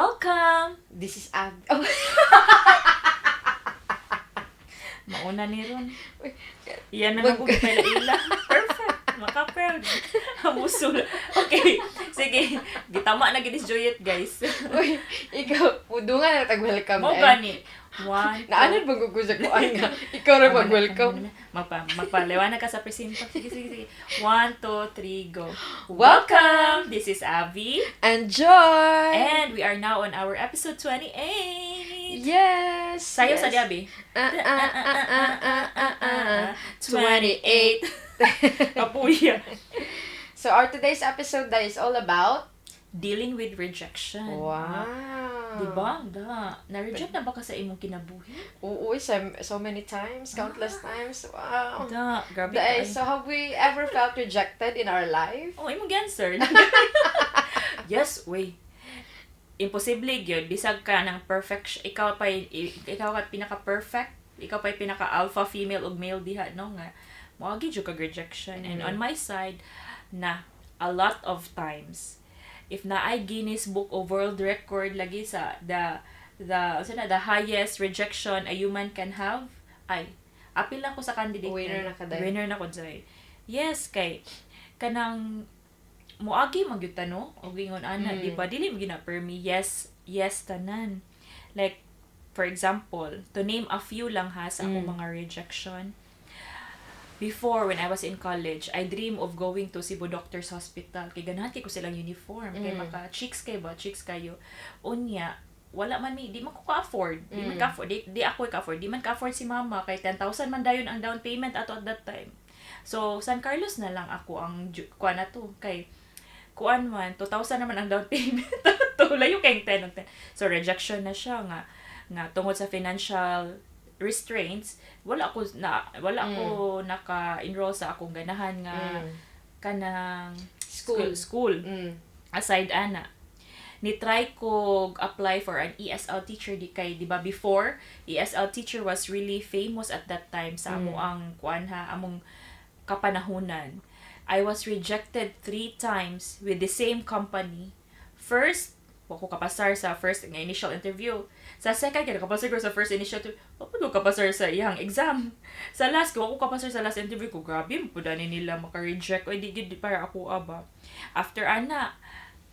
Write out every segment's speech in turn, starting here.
Welcome! This is Ab. Oh. Mauna ni ron. Uy, Yan na ako ila. Perfect. Maka-proud. Musul. Okay. Sige. Gitama na gid is Joyet, guys. Uy, ikaw, pudungan na tag-welcome. Mo eh. gani. One, two, Naanad bang gugusak ko nga? Ikaw rin mag-welcome. Magpaliwanag ka sa presinto. Sige, sige, sige. One, two, three, go. Welcome! This is Abby. And Joy! And we are now on our episode 28. Yes! Sayo yes. sa di, Abby. Ah, ah, ah, ah, ah, ah, ah. 28. Kapuya. So our today's episode that is all about dealing with rejection. Wow. Diba? Da. Na-reject na ba ka sa imong kinabuhi? Oo, so, so many times, countless times. Wow. Da. Grabe Dahil, ka. so have we ever felt rejected in our life? Oh, imong answer. Yes, uy. Imposible gyud bisag ka ng perfect, ikaw ka pinaka perfect, ikaw pa pinaka alpha female ug male diha, no, nga moagi jud kag rejection. And on my side na a lot of times, if naay Guinness Book of World Record lagi sa the unsa na, the highest rejection a human can have, ay apil lang ko sa candidate. Winner na ka, day. Winner na ko day. Yes, kay kanang moagi man gyud ta, no, og ingon ana, di ba, dili man gyud na permi yes tanan. Like, for example, to name a few lang ha, sa akong mga rejection before, when I was in college, I dream of going to Cebu Doctors Hospital kay ganahan kay ko silang uniform kay maka chicks kay ba, chicks kayo. Unya wala man mi, di man ko ka-afford, di man ka-afford, di ako ka-afford, di man ka-afford si mama kay 10,000 man dayon ang down payment ato at that time. So San Carlos na lang ako ang kuan na to kay kuan man 2,000 naman ang down payment to, layo kay 10 og 10. So rejection na siya nga tungod sa financial restraints, wala ako naka-enroll sa akong ganahan nga kanang School. School. Aside ana, ni try ko apply for an ESL teacher di kay, di ba, before, ESL teacher was really famous at that time sa amo ang kuan ha, among kapanahunan. I was rejected three times with the same company. First, wa ko kapasar sa first nga initial interview. Sa second, kaya nakapasar ko sa first initial interview, wa ko kapasar sa iyang exam. Sa last, ko ako kapasar sa last interview ko, grabe, po dani nila maka-reject. Oy, di gid para ako aba. After ana,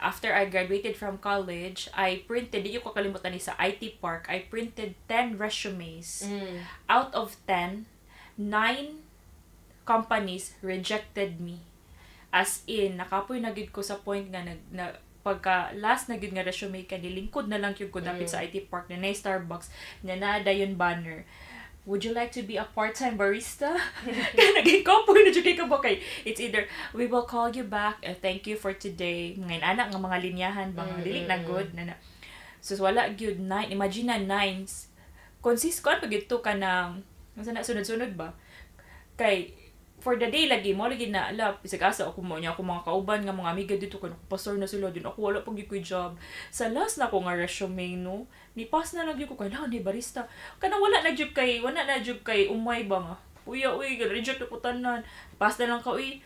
after I graduated from college, I printed, di ko kalimutan ni sa IT Park, I printed 10 resumes. Out of 10, 9 companies rejected me. As in, nakapoy na gid ko sa point nga nag, na, pagka last na gid nga resume ka, nilingkod na lang gyud ko dapit sa IT Park na na Starbucks na naa dayon banner, "Would you like to be a part-time barista?" Kaya naging kapoy na jud kay ka ba kay it's either "We will call you back and thank you for today," mga anak nga mga linyahan ba nga dili na good na na. So wala gyud, nine, imagine na nines consist ko pag to ka ng unsa na, sunod-sunod ba kay for the day lagi mo lagi na ala bisag asa ako mo niya ako mga kauban nga mga amiga dito kay nakapasar na sila din, ako wala pag ko job. Sa last na ko nga resume, no, ni pass na lang gyud ko kay na ni barista kanang wala na jud kay wala na jud kay umay ba nga uya uy reject ko tanan, pass na lang ka uy.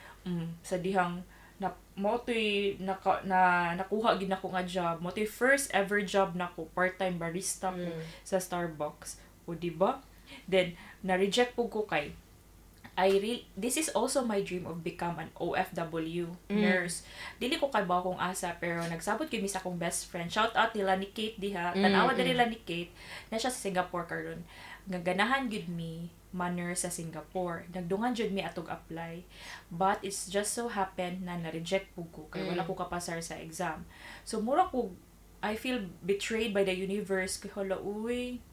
Sa dihang na mo to'y naka, na nakuha gid nako nga job, mo to'y first ever job nako, part-time barista ko sa Starbucks o, di ba? Then na reject pud ko kay I real this is also my dream of become an OFW nurse. Dili ko kay kung asa, pero nagsabot gyud mi sa akong best friend. Shout out nila ni Kate diha. Tan-awa diri ni Kate na siya sa Singapore karon. Nga ganahan gyud mi ma-nurse sa Singapore. Nagdungan jud mi atog apply. But it's just so happen na na-reject pud ko kay wala ko kapasar sa exam. So mura ko I feel betrayed by the universe kay hala uy,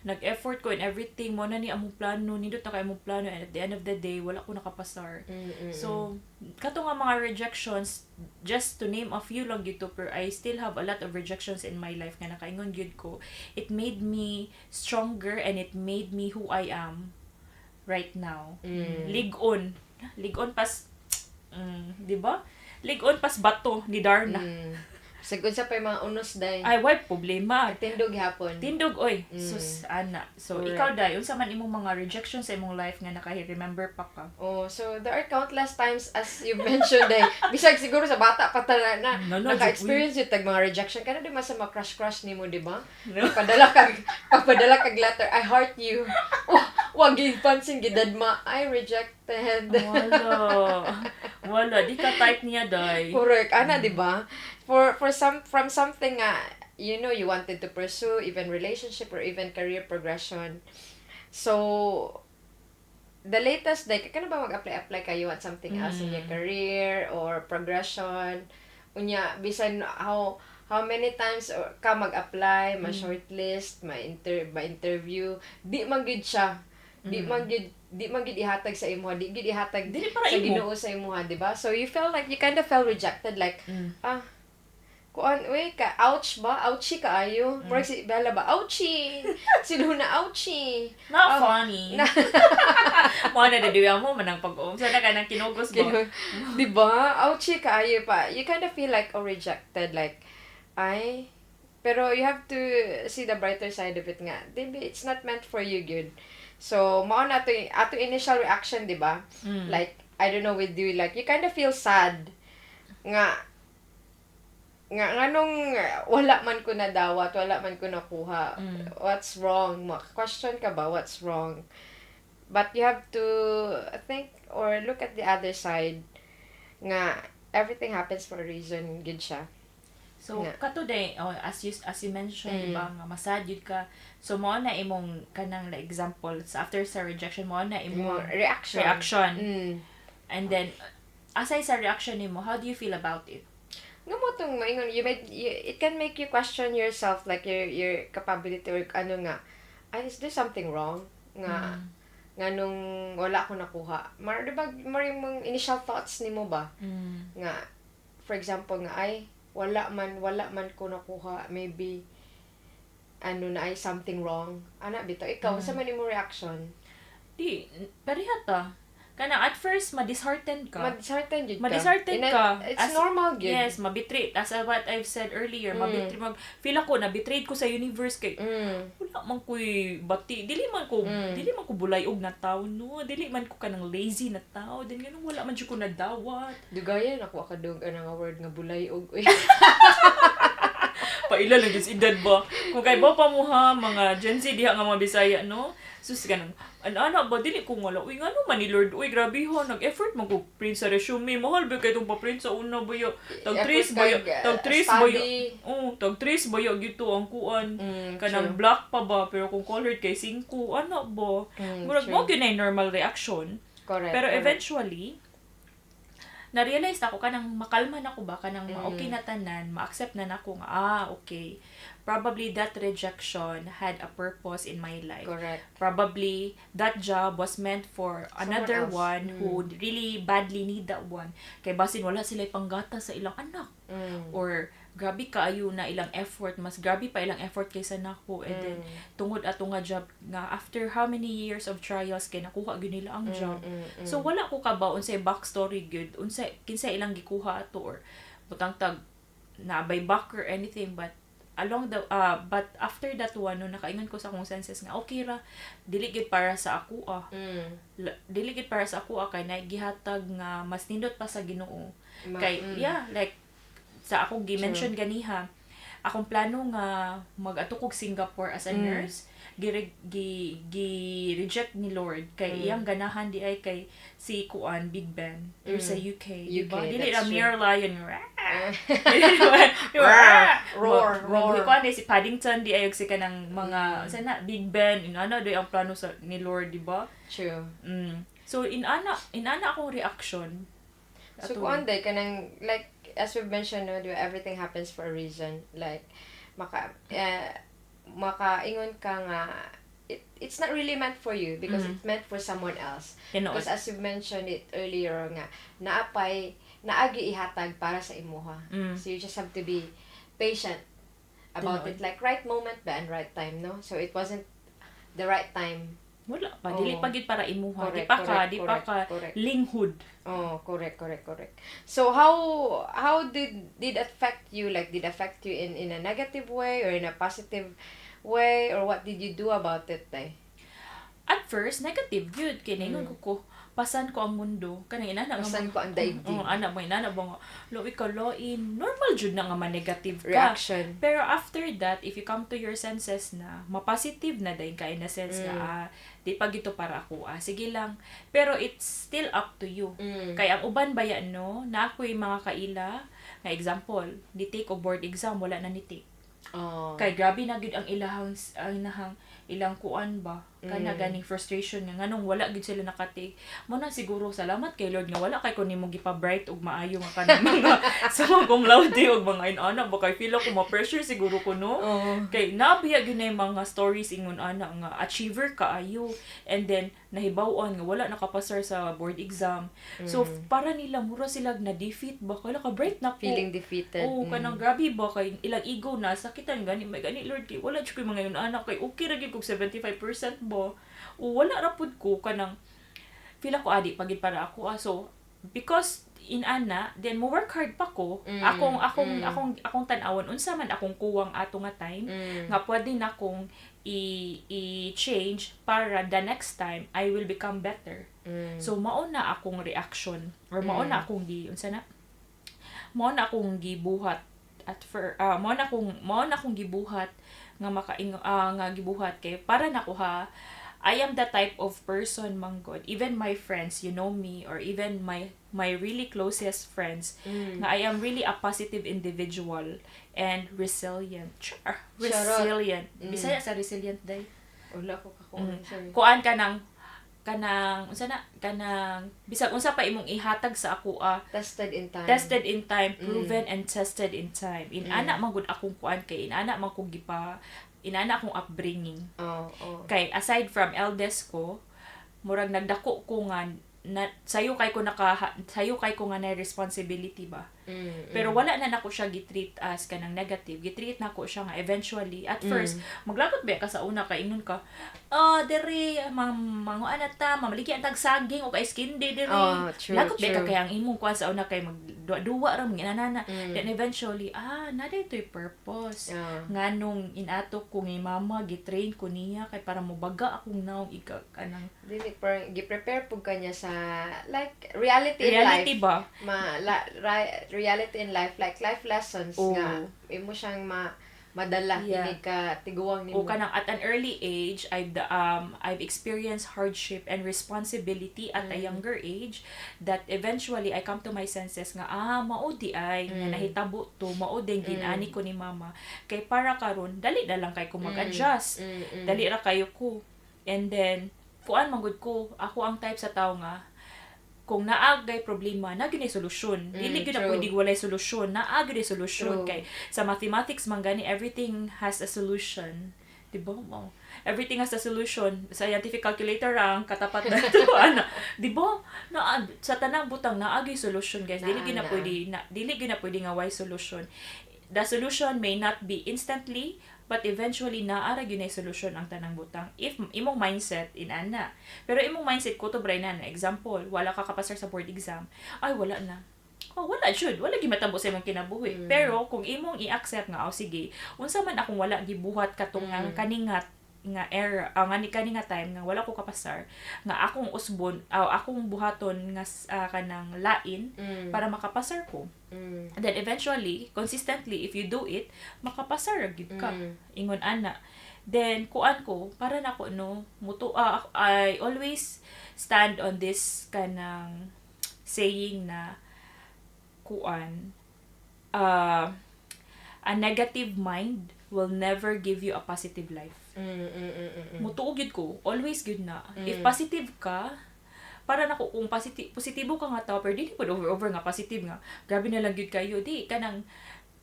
nag-effort ko and everything, mo na ni among plano, nindot na kay among plano, and at the end of the day wala ko nakapasar. So kato nga mga rejections, just to name a few lang gyud to, pero I still have a lot of rejections in my life nga nakaingon gyud ko, it made me stronger and it made me who I am right now. Lig-on lig-on pas di ba, lig-on pas bato ni Darna. Sagod sa pa yung mga unos, day. Ay, way problema. Tindog hapon. Tindog oy. Sus ana. So ikaw, day, unsa man imong mga rejection sa imong life nga naka-remember pa ka? Oh, so there are countless times, as you mentioned eh. Bisag siguro sa bata pa tala na No, naka-experience yung tag mga rejection kana, di ba, sa mga crush-crush nimo, di ba? No. Padala kag letter, "I heart you." Oh, wag pansin, gidadma, "I rejected." Wala. Wala, di ka type niya, day. Correct. Ana, di ba? For some from something nga you wanted to pursue, even relationship or even career progression. So the latest, like, kana ba mag-apply apply ka, you want something else in your career or progression. Unya bisan how many times or ka mag-apply, ma-shortlist, ma-interview, di man gyud siya. Di man gyud ihatag sa imo, di gyud ihatag Dili para sa imo. Ginoo sa imuha, di ba? So you felt like you kind of felt rejected, like ah, kuan uy ka, ouch ba? Ouchie kaayo. Murag si Bella ba? Ouchie! Si Luna, ouchie! Not Oh, funny. Mo na diwa mo manang pag-um. Sa na ka nang kinugos ba? Di ba? Ouchie kaayo pa. You kind of feel like, oh, rejected. Like, ay, pero you have to see the brighter side of it nga. Di ba, it's not meant for you, good. So, mao na ato initial reaction, di ba? Mm. Like, I don't know with you, like, you kind of feel sad nga nganong wala man ko nadawat, wala man ko nakuha. What's wrong? Ma-question ka ba, what's wrong? But you have to think or look at the other side nga everything happens for a reason, gud siya. So Nga. Kato day, oh, as you mentioned, di ba, nga masad yun ka. So mo na imong kanang, like, example sa after sa rejection, mo na imong Imong reaction. Reaction. And then aside sa reaction nimo, how do you feel about it? Nga mo tong maingon, it can make you question yourself, like your capability or ano nga, ay, is there something wrong? Nga, nga nung wala ko nakuha. Mar, di ba, mar yung mga initial thoughts nimo ba? Nga, for example, nga, ay, wala man ko nakuha, maybe, ano na ay something wrong. Ana, bitaw, ikaw, sa man imo reaction? Di, pareha ta. Kana at first ma-disheartened ka. Ma-disheartened jud ka. Ma-disheartened ka. It's normal gyud. Yes, mabitray. As what I've said earlier, mabitray mag feel ako na betrayed ko sa universe kay wala man ko'y bati. Dili man ko bulayog na tao, no. Dili man ko kanang lazy na tao. Then ganun wala man jud ko nadawat. Dugayan ako akadug ana nga word nga bulay og uy. Paila lang gyud sa edad ba. Kung kay ba pa mo ha, mga Gen Z diha nga mga Bisaya, no. Sus, ganun. Ano ba dili ko wala. Uy, ngano man ni Lord? Uy, grabe ha, nag-effort man ko print sa resume. Mahal ba kay itong pa-print sa una ba ya? Tag Effort tres ba ya? kag, Tag tres ba ya? study. Oh, tag tres ba ya gito ang kuan. Kanang true. Black pa ba pero kung colored kay 5, ano ba? Murag true. mo gyud na yung normal reaction. Pero eventually, na-realize nako kanang makalma na ko ba, kanang ma-okay na tanan, ma-accept na nako nga, ah, okay. Probably that rejection had a purpose in my life. Probably that job was meant for someone another else. One who really badly need that one. Kay basin wala sila panggata sa ilang anak. Or grabe kaayo na ilang effort, mas grabe pa ilang effort kaysa nako. And then tungod ato nga job nga after how many years of trials kay nakuha gyud nila ang job. So wala ko kabaw unsay backstory gyud, unsay kinsa ilang gikuha ato or butang tag na by back or anything, but along the but after that one, no, nakaingon ko sa akong senses nga okay ra, dili gyud para sa ako ah. Dili gyud para sa ako ah, kay naay gihatag nga mas nindot pa sa Ginoo kay yeah, like sa akong gi-mention ganiha, akong plano nga mag-adto kog Singapore as a nurse, gi reject ni Lord kay iyang ganahan di ay kay si kuan Big Ben or sa UK, di ba? UK, Dili ra that's true. mere lion. Roar, roar, roar. Kuan di si Paddington di ay og si kanang mga sana Big Ben, inana di ang plano sa ni Lord, di ba? True. So inana akong reaction. So Ato. kuan day kanang, like, as we've mentioned, no, di ba, everything happens for a reason. Like makaingon ka nga it's not really meant for you because it's meant for someone else. Tinuod. Because as you mentioned it earlier nga naapay naagi ihatag para sa imuha. So you just have to be patient about Tinuod. it. Like right moment ba and right time, no? So it wasn't the right time. Wala pa, dili Oo. Pa gid para imuha. Di pa ka, di pa ka linghod. Oh, correct. So how did affect you? Like, did affect you in a negative way or in a positive way, or what did you do about it, tay? At first, negative gyud kay ningon ko, pasan ko ang mundo kanang inana nga Pasan ko ang daigdig. Oh, ana mo, inana ba nga lowi ka loin, normal jud na nga ma-negative ka. Reaction. Pero after that, if you come to your senses na, ma-positive na din ka in a sense nga, ah, di pa gito para ako, ah, sige lang. Pero it's still up to you. Kay ang uban ba yan, no, na ako'y mga kaila, nga example, ni take og board exam, wala na ni take. Kay grabe na gyud ang ilahang ilang kuan ba kana ganing frustration nga nganong wala gyud sila nakatake mo na. Siguro salamat kay Lord nga wala kay ko nimo gipa-bright og maayo nga kanang mga sa mga cum laude og mga inana ba, kay feel ako ma-pressure siguro ko, no? Oh. Kay nabiya gyud na yung mga stories ingon ana nga achiever kaayo and then nahibaw-an nga wala nakapasar sa board exam. So para nila mura sila na defeat ba, kay ka bright na ko. Feeling defeated. Oo, kanang grabe ba kay ilang ego na sakitan gani, may gani Lord, kay wala jud koy mga yun anak, kay okay ra gyud kog 75% ba. O wala ra pud ko, kanang feel ako adi pagid para ako, ah. So because in ana then mo work hard pa ko. Akong akong tan-awon unsa man akong kuwang ato nga time nga pwede na akong i-change para the next time I will become better. So mao na akong reaction or mao na akong gi unsa na, mao na akong gibuhat at for mao na akong gibuhat nga makaing nga gibuhat kay para nako ha, I am the type of person man god, even my friends, you know me, or even my really closest friends, nga I am really a positive individual and resilient. Char, Charot. resilient. Bisaya sa resilient day? Wala ko kakuha. Sorry. Kuan ka ng kanang unsa na, kanang bisag unsa pa imong ihatag sa ako, ah. Tested in time. Tested in time, proven and tested in time. In ana man gud akong kuan, kay inana man kong gipa inana akong upbringing. Oh. Kay aside from eldest ko, murag nagdako ko nga na, sayo kay ko nga na responsibility ba. Pero wala na nako siya gitreat as kanang negative. Gitreat nako siya nga eventually at first maglagot ba ka sa una, kay ingon ka, "Oh, diri manguan na ta, mamaligya ang tag saging o ice candy diri." Oh, true, Lagot ba ka true. kay ang imong kuan sa una kay magduwa ra mga inana. Then eventually, ah, na daytoy purpose. Nganong inato ko nga mama gitrain ko niya kay para mobaga akong naong ika kanang Dili parang gi-prepare pud ka niya sa like reality in reality life. Ba? Ma la, reality in life, like life lessons Oo. nga imo siyang madala inig ka tiguang nimo. O kanang at an early age I've experienced hardship and responsibility at a younger age that eventually I come to my senses nga, ah, mao di ay nga nahitabo to, mao din ginani ko ni mama kay para karon dali na lang kay ko mag-adjust. Dali ra kayo ko. And then kuan man gud ko, ako ang type sa tao nga kung naa gay problema na gyud solusyon. Dili gyud na pwede walay solusyon, naa gyud solusyon. True. Kay sa mathematics man gani, everything has a solution, di ba mo? Everything has a solution. Scientific calculator ang katapat na to ana, di ba? Na sa tanang butang naa gyud solusyon, guys. Dili gyud na Naa, naa. pwede na dili gyud na pwede nga way solution. The solution may not be instantly, but eventually naa ra gyud nay solusyon ang tanang butang if imong mindset inana. Pero imong mindset ko to bray na, example, wala ka kapasar sa board exam, ay, wala na. Oh, wala jud, wala gyud matabo sa imong kinabuhi. Pero kung imong i-accept nga, oh, sige, unsa man akong wala gibuhat katong nga kaningat nga era, nga ni kani nga time nga wala ko kapasar, nga akong usbon, akong buhaton nga kanang lain para makapasar ko. And then eventually, consistently, if you do it, makapasar ra gyud ka. Ingon ana. Then kuan ko para nako, no, mutu I always stand on this kanang saying na kuan, a negative mind will never give you a positive life. Mutuo gyud ko, always gyud na. If positive ka, para nako kung positive positibo ka nga tao, pero dili pud over over nga positive nga grabe na lang gyud kayo, di kanang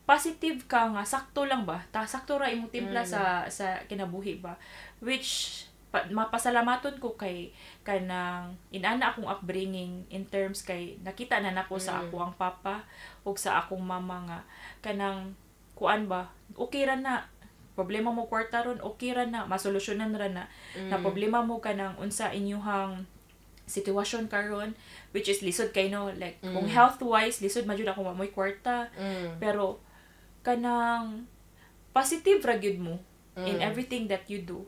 positive ka nga sakto lang ba, ta sakto ra imong timpla sa kinabuhi ba, which mapasalamaton ko kay kanang inana akong upbringing in terms kay nakita na nako sa ako ang papa ug sa akong mama nga kanang kuan ba, okay ra na. Problema mo kwarta ron, okay ra na, masolusyonan ra na. Na problema mo kanang unsa inyuhang sitwasyon karon, which is lisod kay, no, like kung health wise lisod man jud ako wa moy kwarta, pero kanang positive ra gyud mo in everything that you do.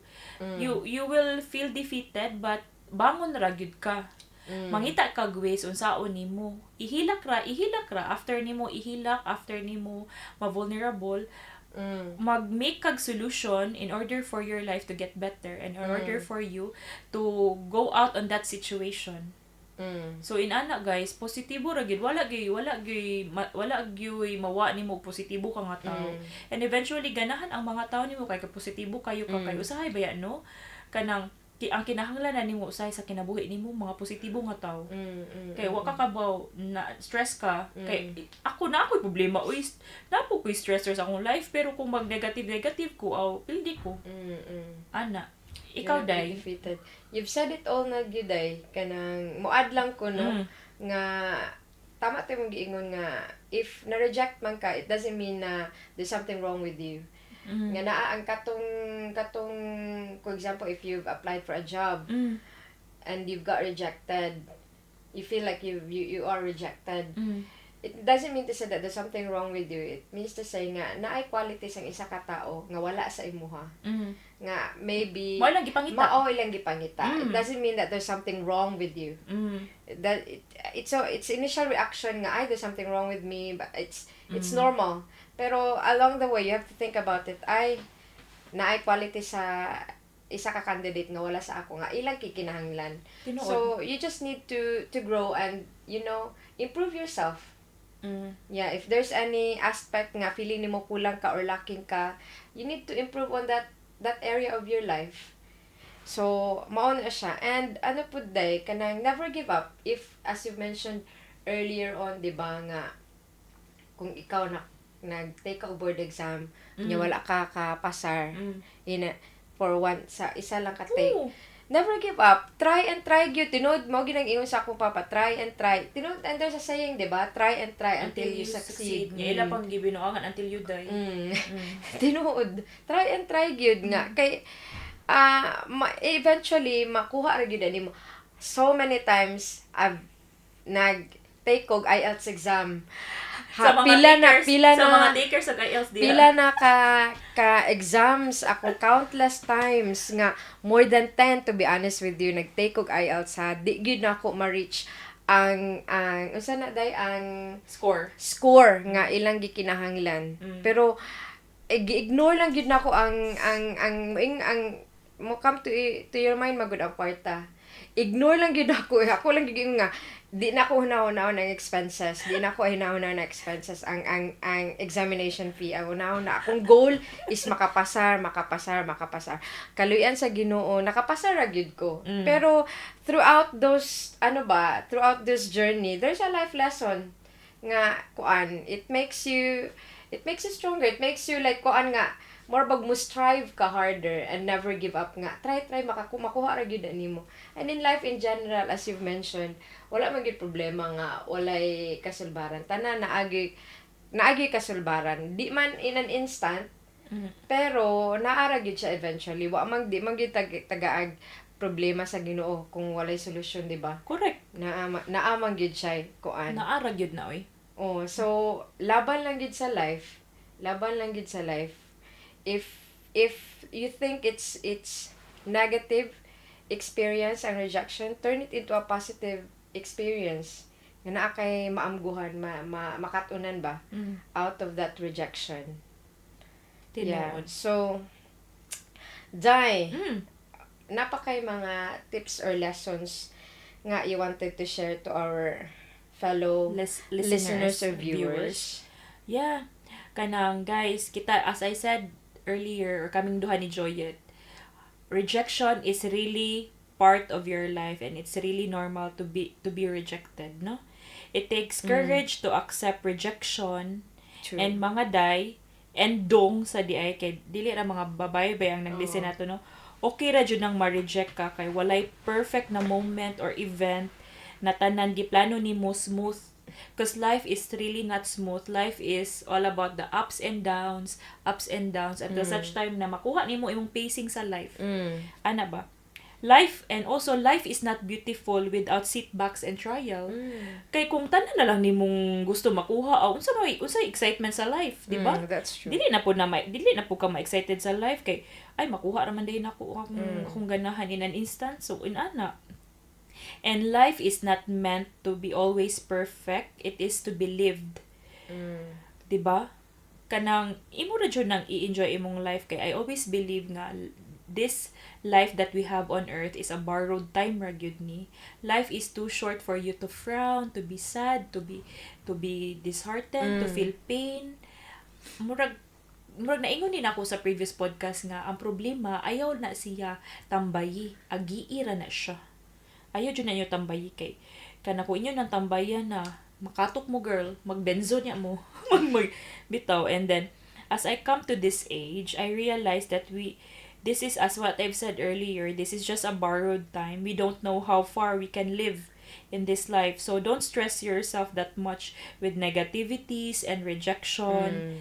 You will feel defeated, but bangon ra gyud ka. Mangita kag ways unsaon nimo, ihilak ra, ihilak ra. After nimo ihilak, after nimo ma-vulnerable, mag-make kag solution in order for your life to get better and in order for you to go out on that situation. So inana guys, positibo ra gyud, wala gyud mawa nimo positibo ka nga tao. And eventually ganahan ang mga tao nimo kay positibo kayo ka, kay usahay baya, no, kanang ang kinahanglan na nimo usahay sa kinabuhi nimo mga positibo nga tao. Kay wa ka kabaw na stress ka, kay ako na ako'y problema uy, naa po ko'y stressor sa akong life, pero kung mag negative negative ko, aw pildi ko. Ana, ikaw, You're not Day? Defeated. You've said it all na gyud ay kanang muad lang ko, no, nga tama to imong giingon nga if na-reject man ka, it doesn't mean na there's something wrong with you. Nga naa ang katong for example, if you've applied for a job and you've got rejected, you feel like you are rejected. It doesn't mean to say that there's something wrong with you. It means to say nga naay qualities ang isa ka tao nga wala sa imuha. Nga maybe Mao lang gipangita. Mao ilang gipangita. It doesn't mean that there's something wrong with you. That it's initial reaction nga, "Ay, there's something wrong with me," but it's normal. Pero along the way, you have to think about it. Ay, naay quality sa isa ka candidate nga wala sa ako nga ilang kikinahanglan. Tinuod. So you just need to grow and improve yourself. Yeah, if there's any aspect nga feeling nimo kulang ka or lacking ka, you need to improve on that area of your life. So, mao na siya. And ano pud day, kanang never give up. If, as you mentioned earlier on, di ba nga, kung ikaw na nag-take ka og board exam, nya wala ka ka-pasar, in a, for one, sa isa lang ka take. Oo. Never give up. Try and try gyud. Tinuod mao gyud ang ingon sa akong papa, try and try. Tinuod, and there's a saying, di ba? "Try and try until you succeed." Nga ila pang gibinuangan, "Until you die." Tinuod. Try and try gyud nga kay eventually makuha ra gyud nimo. So many times I've nag take og IELTS exam. Sa mga pila na takers, pila sa na mga takers sa IELTS diha. Pila na ka exams ako, countless times nga more than 10, to be honest with you, nag-take og IELTS ha, di gyud na ako ma-reach ang unsa na day, ang score. Score nga ilang gikinahanglan. Pero eh, gi-ignore lang gyud nako ang mo come to your mind magud ang kwarta. Ignore lang gyud ako. Eh. Ako lang gyud nga di na ako hunahuna ng expenses. Di na ako hinahuna ng expenses, ang examination fee. Ang hunahuna akong goal is makapasar, makapasar, makapasar. Kaluyan sa Ginoo, nakapasar ra gyud ko. Pero throughout those ano ba, throughout this journey, there's a life lesson nga kuan, it makes you stronger. It makes you like kuan nga more bag mo strive ka harder and never give up nga try try makuha ra gyud nimo. And in life in general, as you've mentioned, wala man gyud problema nga walay kasulbaran. Tanan naagi kasulbaran, di man in an instant, pero naa ra gyud siya eventually. Wa man di man gyud tagaag problema sa Ginoo kung walay solusyon, di ba? Correct. Naa man gyud siya kuan. Naa ra gyud na oy. Oh, so laban lang gyud sa life. Laban lang gyud sa life. If you think it's negative experience and rejection, turn it into a positive experience. Nga naa kay maamguhan, ma makatunan ba out of that rejection. Yeah. Tinuod. So, Jai, naa pa kay mga tips or lessons nga you wanted to share to our fellow listeners, listeners or viewers? Yeah. Kanang guys, kita, as I said earlier, or kaming duha ni Joyet, rejection is really part of your life and it's really normal to be rejected, no? It takes courage to accept rejection. True. And mga day and dong sa diay, kay dili ra mga babae ba ang nag-listen nato, no? Okay ra jud nang ma-reject ka kay walay perfect na moment or event na tanan giplano nimo smooth. Because life is really not smooth. Life is all about the ups and downs, until such time na makuha nimo imong pacing sa life. Ana ba? Life, and also life is not beautiful without setbacks and trial. Kay kung tanan na lang nimong gusto makuha, aw unsa may unsa excitement sa life, di ba? That's true. Dili na po ka ma-excited sa life kay ay makuha ra man diay nako akong akong ganahan in an instant. So inana. And life is not meant to be always perfect. It is to be lived. 'Di ba? Kanang imo ra jud nang i-enjoy imong life kay I always believe nga this life that we have on earth is a borrowed time ra gyud ni. Life is too short for you to frown, to be sad, to be disheartened, to feel pain. Murag naingon din ako sa previous podcast nga ang problema ayaw na siya tambayi, agii ra na siya. Ayaw jud na inyo tambayi kay kana kung inyo nang tambayan na makatok mo, girl, magbenzo niya mo, mag bitaw. And then as I come to this age, I realize that we this is, as what I've said earlier, this is just a borrowed time. We don't know how far we can live in this life, so don't stress yourself that much with negativities and rejection.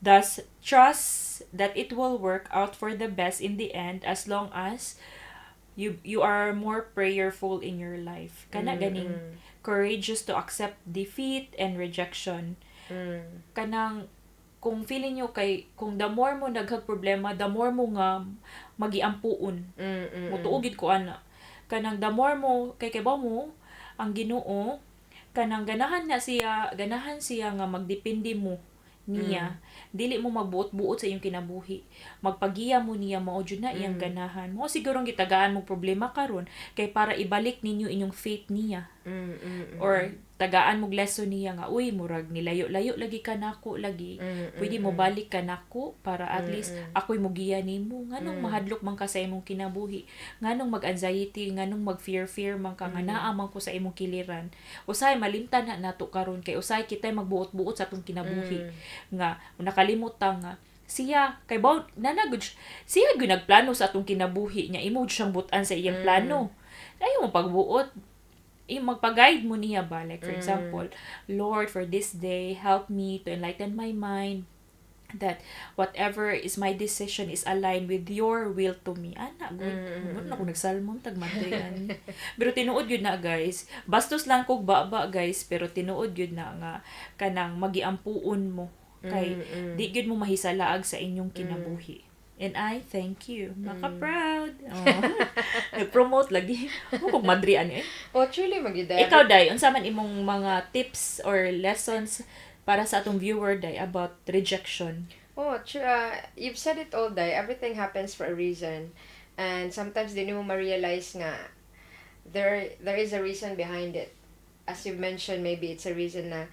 Thus trust that it will work out for the best in the end as long as you are more prayerful in your life kana ganing courageous to accept defeat and rejection. Kanang kung feeling nyo kay kung the more mo naghag problema, the more mo nga magiampuon. Mutuo gid ko ana, kanang the more mo kay ba mo ang Ginoo, kanang ganahan na siya, ganahan siya nga magdepende mo niya, dili mo magbuot-buot sa iyong kinabuhi, magpagiya mo niya, mao jud na iyang ganahan mo. Siguro gitagaan mo problema karon kay para ibalik ninyo inyong faith niya or tagaan mo lesson niya nga, "Uy, murag nilayo-layo lagi ka nako lagi. Pwede mo balik ka nako para at least ako'y mugiya nimo. Nganong mahadlok man ka sa imong kinabuhi? Nganong mag-anxiety? Nganong mag-fear-fear man ka nga naa man ko sa imong kiliran?" Usahay malimtan na nato karon kay usahay kitay magbuot-buot sa atong kinabuhi nga nakalimot ta nga siya kay baw nanagud siya gyud nagplano sa atong kinabuhi niya, imo jud siyang butan sa iyang plano. Ayaw mo pagbuot, magpa-guide mo niya ba? Like, for example, "Lord, for this day, help me to enlighten my mind that whatever is my decision is aligned with your will to me." Ana, good. Na ko nagsalmon, tagmadrian. Pero tinuod yun na, guys. Bastos lang kog baba, guys. Pero tinuod yun na nga kanang magiampuon mo. Kay di gyud mo mahisalaag sa inyong kinabuhi. And I thank you. Maka-proud. Oh. Nag-promote lagi. Mo kog madrian eh. Oh, truly magyud. Ikaw, Day, unsa man imong mga tips or lessons para sa atong viewer, Day, about rejection? Oh, true. You've said it all, Day. Everything happens for a reason. And sometimes di mo ma-realize nga there is a reason behind it. As you've mentioned, maybe it's a reason na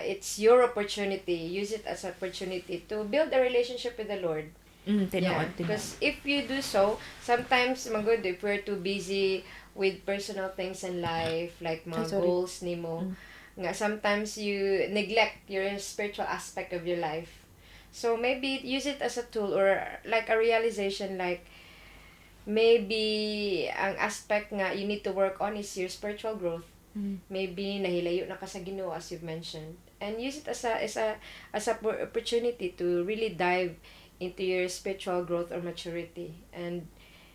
it's your opportunity. Use it as an opportunity to build a relationship with the Lord. Tinuod, tinuod. Because if you do so, sometimes magud if we're too busy with personal things in life, like mga Ay, sorry. Goals nimo, nga sometimes you neglect your spiritual aspect of your life. So maybe use it as a tool or like a realization, like maybe ang aspect nga you need to work on is your spiritual growth. Maybe nahilayo na ka sa Ginoo, as you've mentioned, and use it as a opportunity to really dive into your spiritual growth or maturity and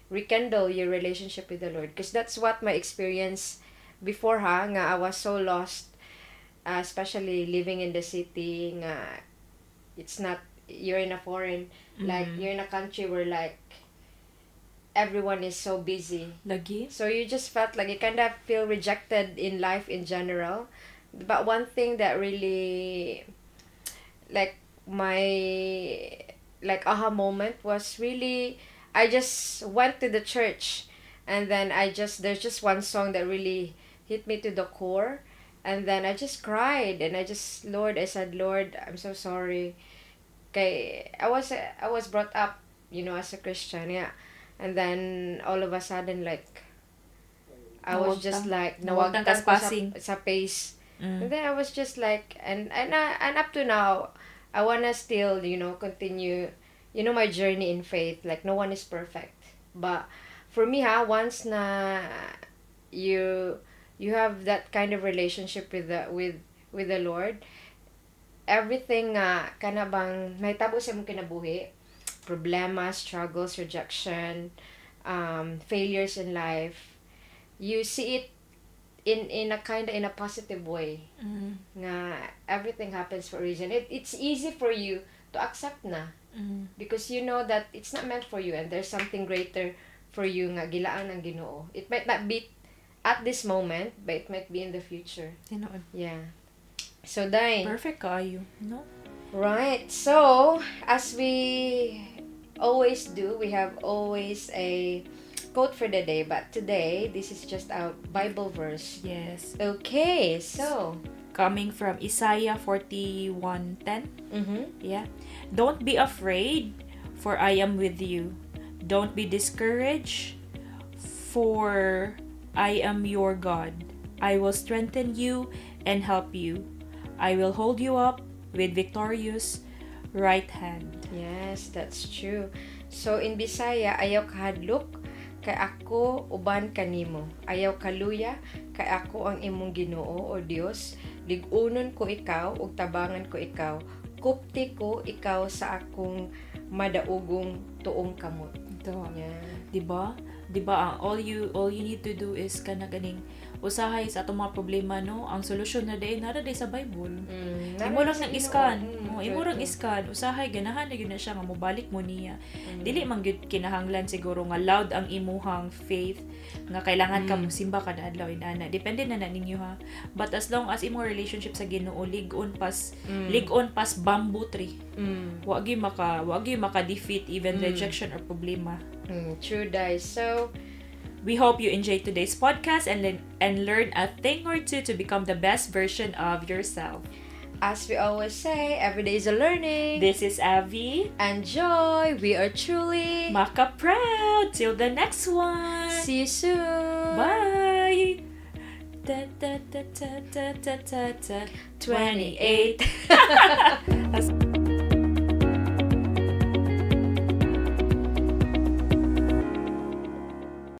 rekindle your relationship with the Lord, because that's what my experience before ha, nga I was so lost, especially living in the city nga it's not, you're in a foreign, like you're in a country where like everyone is so busy. Lagi. So you just felt like you kind of feel rejected in life in general. But one thing that really, like, my like aha moment was really I just went to the church and then I just there's just one song that really hit me to the core, and then I just cried and I just, "Lord," I said, "Lord, I'm so sorry." Kay I was brought up as a Christian, yeah. And then all of a sudden, like, I was just Nawagtang. Like Nawagtang nawagtang ko sa passing. Sa pace. And then I was just like, and up to now, I wanna still continue my journey in faith. Like, no one is perfect, but for me, ha, once na you You have that kind of relationship with the Lord. Everything nga kana bang nahitabo sa imong kinabuhi, problema, struggles, rejection, failures in life, you see it in a kind of in a positive way nga everything happens for a reason. It's easy for you to accept na because you know that it's not meant for you and there's something greater for you nga gilaan ng Ginoo. It might not be at this moment, but it might be in the future. Tinuod. Yeah. So, Day. Perfect kaayo, no? Right. So, as we always do, we have always a quote for the day, but today, this is just a Bible verse. Yes. Okay, so, Coming from Isaiah 41:10. Yeah. "Don't be afraid, for I am with you. Don't be discouraged, for I am your God. I will strengthen you and help you. I will hold you up with victorious right hand." Yes, that's true. So, in Bisaya, "Ayaw kahadlok, kay ako uban kanimo. Ayaw kaluya, kay ako ang imong Ginoo o Dios. Lig-unon ko ikaw ug tabangan ko ikaw. Kupti ko ikaw sa akong madaugong tuong kamot." Ito. Yeah. 'Di ba? 'Di ba ang all you need to do is kana ganing usahay sa atong mga problema, no? Ang solusyon na diay nara diay sa Bible. Imo lang Nara nang sa Ginoo. Iskan. Oh, imo true, lang true. Iskan. Usahay ganahan na gyud na siya nga mobalik mo niya. Dili man gyud kinahanglan siguro nga loud ang imuhang faith nga kailangan ka mosimba kada adlaw inana. Depende na na ninyo ha. But as long as imong relationship sa Ginoo lig-on pas lig-on pas bamboo tree. Wa gyud maka defeat even rejection or problema. True, Day. So, We hope you enjoyed today's podcast and learn a thing or two to become the best version of yourself. As we always say, every day is a learning. This is Avi. And Joy. We are truly Maka proud. Till the next one. See you soon. Bye. Da, da, da, da, da, da, da, da. 28. 28.